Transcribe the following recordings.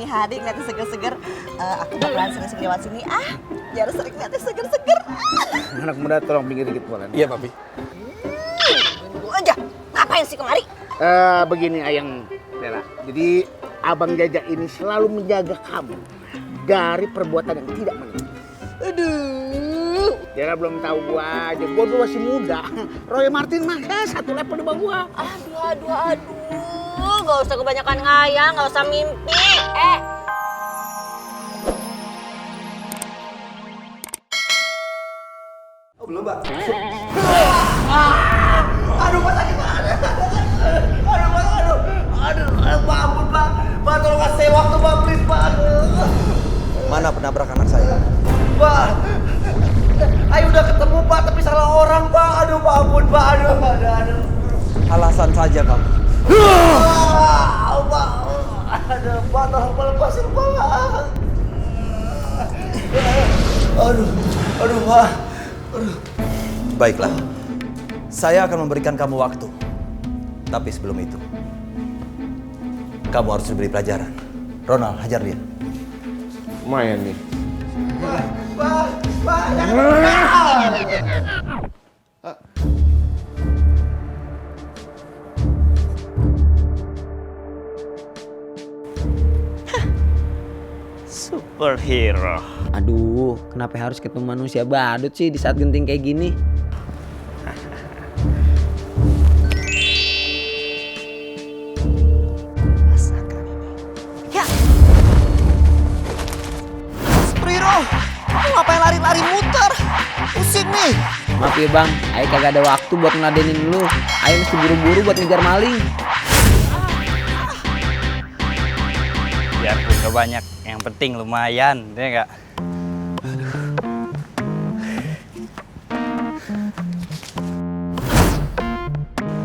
nih hari ngeliatnya seger-seger. Aku bakalan sering-sering lewat sini. Biar sering ngeliatnya seger-seger. Anak muda tolong pinggir dikit boleh? Iya, Papi. Tunggu aja. Ngapain sih kemari? Begini Ayang Bella. Jadi Abang Jaja ini selalu menjaga kamu dari perbuatan yang tidak benar. Aduh. Jara belum tahu gua aja. Gua dulu masih muda. Roy Martin mah satu level di bawah gua. Aduh. Gak usah kebanyakan ngayal, gak usah mimpi. Belum, Mbak. Aduh, Pak sakit banget. Aduh, Pak ampun, Pak. Pak tolong kasih waktu, Pak, please, Pak. Mana penabrak anak saya? Pak, ayo udah ketemu, Pak, tapi salah orang, Pak. Aduh, Pak ampun, Pak. Aduh. Alasan saja kamu. Pak. Aduh, Pak, tolong lepasin, Pak. Aduh, Pak. Baiklah. Saya akan memberikan kamu waktu. Tapi sebelum itu, kamu harus diberi pelajaran. Ronald, hajar dia. Lumayan nih. Pak, Superhero. Aduh, kenapa harus ketemu manusia badut sih di saat genting kayak gini? Superhero, kamu ngapain lari-lari muter? Pusing nih. Maaf ya bang, Ayo kagak ada waktu buat ngeladenin lu. Ayo mesti buru-buru buat ngejar maling. Biarpun gak banyak, yang penting lumayan, ya enggak?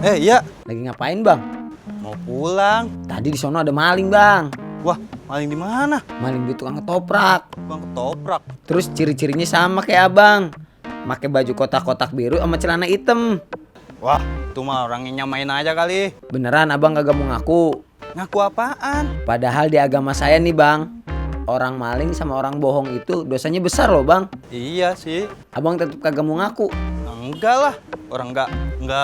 Iya. Lagi ngapain bang? Mau pulang. Tadi di sono ada maling bang. Wah, maling di mana? Maling di tukang ketoprak. Bang ketoprak. Terus ciri-cirinya sama kayak abang. Pakai baju kotak-kotak biru sama celana hitam. Wah, itu mah orangnya nyamain aja kali. Beneran abang kagak mau ngaku. Ngaku apaan? Padahal di agama saya nih bang, orang maling sama orang bohong itu dosanya besar loh bang. Iya sih. Abang tetap kagak mau ngaku. Enggak lah, orang enggak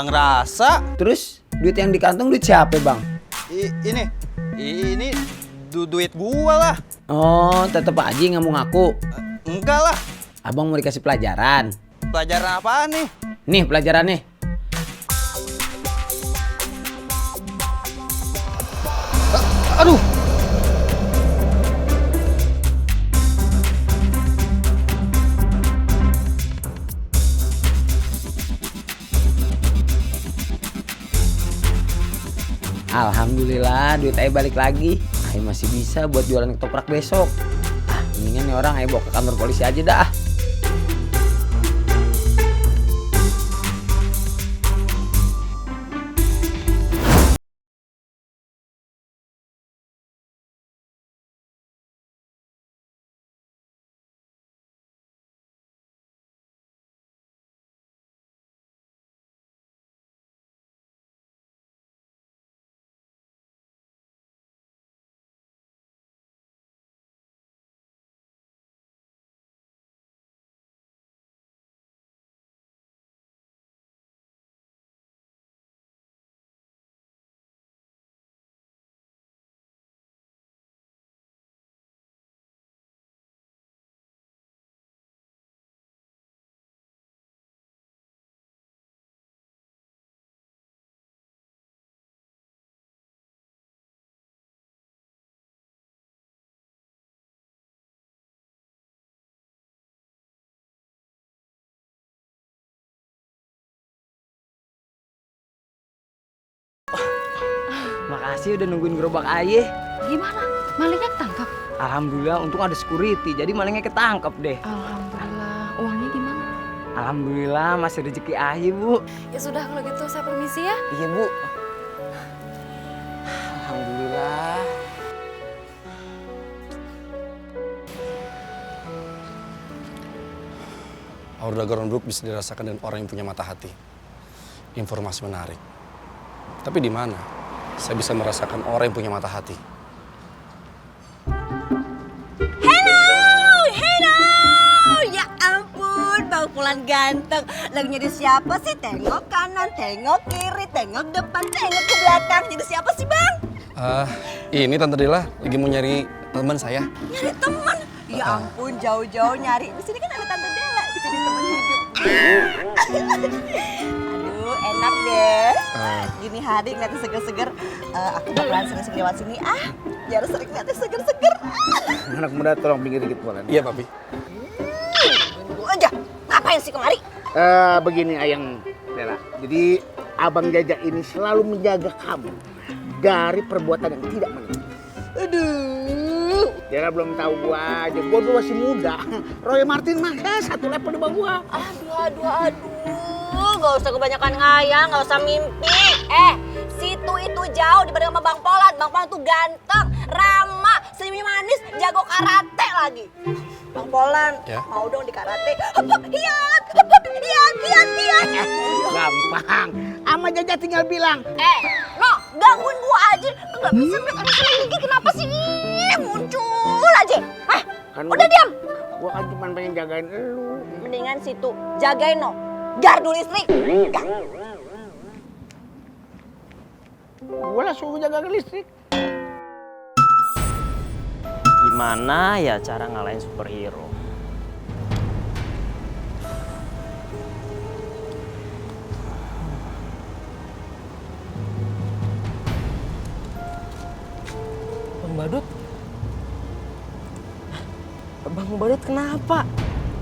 ngerasa. Terus duit yang di kantong duit siapa bang? Ini duit gua lah. Oh, tetep aja nggak mau ngaku. Enggak lah. Abang mau dikasih pelajaran. Pelajaran apaan nih? Nih pelajarannya. Aduh. Alhamdulillah duit Ayo balik lagi. Ayo masih bisa buat jualan ketoprak besok. Mendingan nih orang Ayo bawa ke kantor polisi aja dah. Makasih udah nungguin gerobak Aye. Gimana? Malingnya ketangkap? Alhamdulillah untung ada security jadi malingnya ketangkep deh. Alhamdulillah. Uangnya gimana? Alhamdulillah masih rezeki Aye bu. Ya sudah kalau gitu saya permisi ya. Iya bu. Alhamdulillah. Aura Gorontalo bisa dirasakan dengan orang yang punya mata hati. Informasi menarik. Tapi di mana saya bisa merasakan orang yang punya mata hati? Polan ganteng. Lagi nyari siapa sih? Tengok kanan, tengok kiri, tengok depan, tengok ke belakang. Jadi siapa sih Bang? Ini Tante Dela lagi mau nyari teman saya. Nyari teman. Ya ampun, jauh-jauh nyari. Di sini kan ada Tante Dela, bisa jadi teman hidup. Aduh, enak deh. Gini hari ngeliatnya seger-seger. Aku bakalan sering-sering lewat sini. Biar sering ngeliatnya seger-seger. Anak muda tolong pinggir dikit Polan. Iya, Papi. Tunggu aja. Ngapain sih kemari? Begini Ayang Dela. Jadi Abang Jaja ini selalu menjaga kamu dari perbuatan yang tidak menyenangkan. Aduh. Dela belum tahu gua aja. Gua dulu masih muda. Roy Martin mah satu level di bawah gua. Aduh. Gak usah kebanyakan ngayal, gak usah mimpi. Situ itu jauh dibanding sama Bang Polan. Bang Polan tuh ganteng, ramah, senyumnya manis, jago karate lagi. Bang Polan, Ya? mau dong di karate. Hiat. Gampang. Ama Jaja tinggal bilang. No, gangguin gua aja. Gak bisa lihat anak lagi, kenapa sih? Muncul aja. Kan Udah diam. Gua kan cuma pengen jagain elu. Mendingan situ, jagain no. Gardu listrik. Gua langsung jaga listrik. Gimana ya cara ngalahin superhero? Bang Badut? Bang Badut kenapa?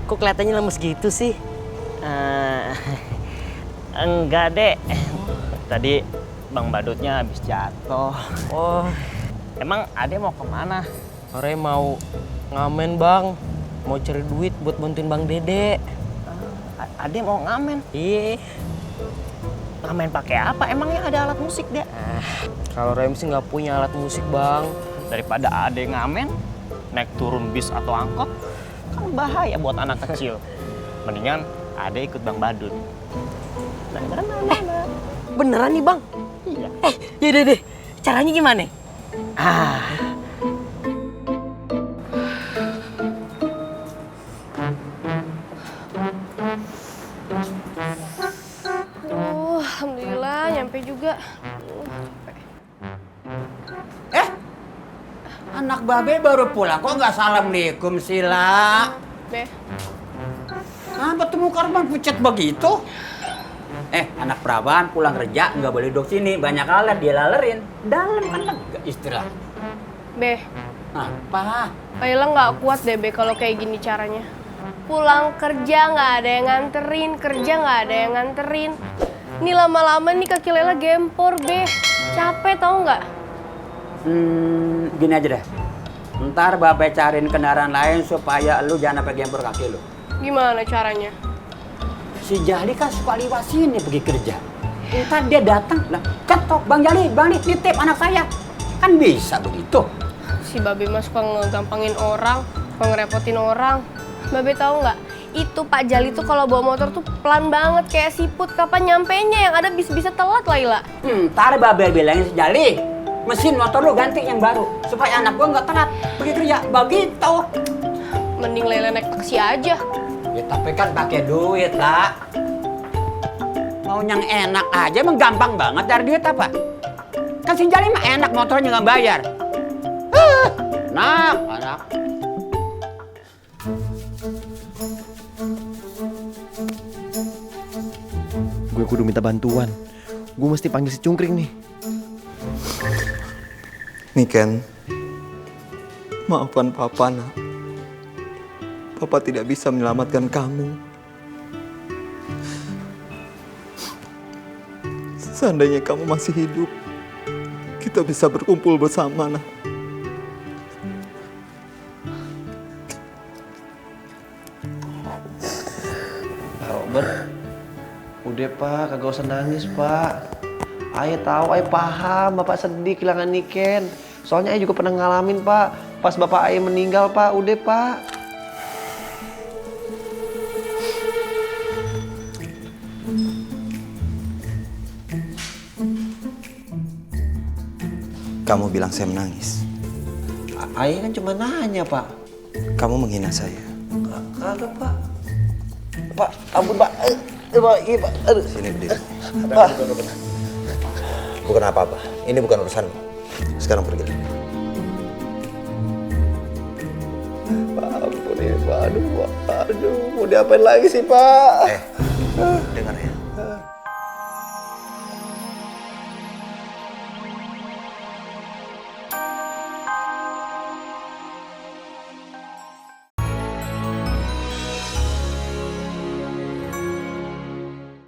Kok kelihatannya lemes gitu sih? Enggak, Dek. Tadi Bang Badutnya habis jatuh. Oh, Emang Ade mau kemana? Ore mau ngamen bang. Mau cari duit buat bantuin Bang Dede. Ade mau ngamen? Iya. Ngamen pakai apa? Emangnya ada alat musik, Dek? Kalau Rem sih nggak punya alat musik bang. Daripada Ade ngamen, naik turun bis atau angkot, kan bahaya buat anak kecil. Mendingan Ade ikut Bang Badut. Beneran nih bang? Iya. Yaudah deh. Caranya gimana? Alhamdulillah nyampe juga. Anak babe baru pulang, kok nggak assalamualaikum sila? Be, Apa tuh muka Arman pucat begitu? Anak perawan pulang kerja nggak boleh duduk sini, banyak lalat dia lalerin. Dalam kan lega istirahat. Be, Apa? Laila nggak kuat deh Be kalau kayak gini caranya. Pulang kerja nggak ada yang nganterin, kerja nggak ada yang nganterin. Ini lama-lama nih kaki Laila gempor Be, capek tau nggak? Gini aja deh. Ntar babe cariin kendaraan lain supaya lu jangan sampai gempur kaki lu. Gimana caranya? Si Jali kan suka liwat sini pergi kerja. Ntar dia datang, lah ketok, Bang Jali, Bang nih nitip anak saya. Kan bisa begitu. Si Babe mah suka ngegampangin orang, suka ngerepotin orang. Babe tahu nggak? Itu Pak Jali tuh kalau bawa motor tuh pelan banget kayak siput. Kapan nyampenya? Yang ada bisa telat Laila. Ntar babe bilangin si Jali, mesin motor lu ganti yang baru supaya anak gua nggak telat pergi kerja. Begitu. Mending Laila naik taksi aja. Ya tapi kan pakai duit lah. Mau yang enak aja emang gampang banget dari duit apa? Kan si Jali mah enak motornya nggak bayar. Enak. Gue kudu minta bantuan. Gue mesti panggil si Cungkring nih. Nih Ken, maafkan Papa nak. Papa tidak bisa menyelamatkan kamu. Seandainya kamu masih hidup, kita bisa berkumpul bersama nak. Pak Robert, udah Pak, kagak usah nangis Pak. Ayah tahu, ayah paham Bapak sedih kehilangan Niken. Soalnya ayah juga pernah ngalamin Pak, pas Bapak ayah meninggal Pak, udah Pak. Kamu bilang saya menangis. Ayah kan cuma nanya Pak. Kamu menghina saya. Kagak Pak. Pak, ampun Pak. Pak, iya Pak. Aduh. Sini berdiri. Pak. Bukan apa-apa. Ini bukan urusanmu. Sekarang pergi. Pak, ampun ya Pak. Aduh, Pak. Aduh, mau diapain lagi sih Pak? Dengar ya.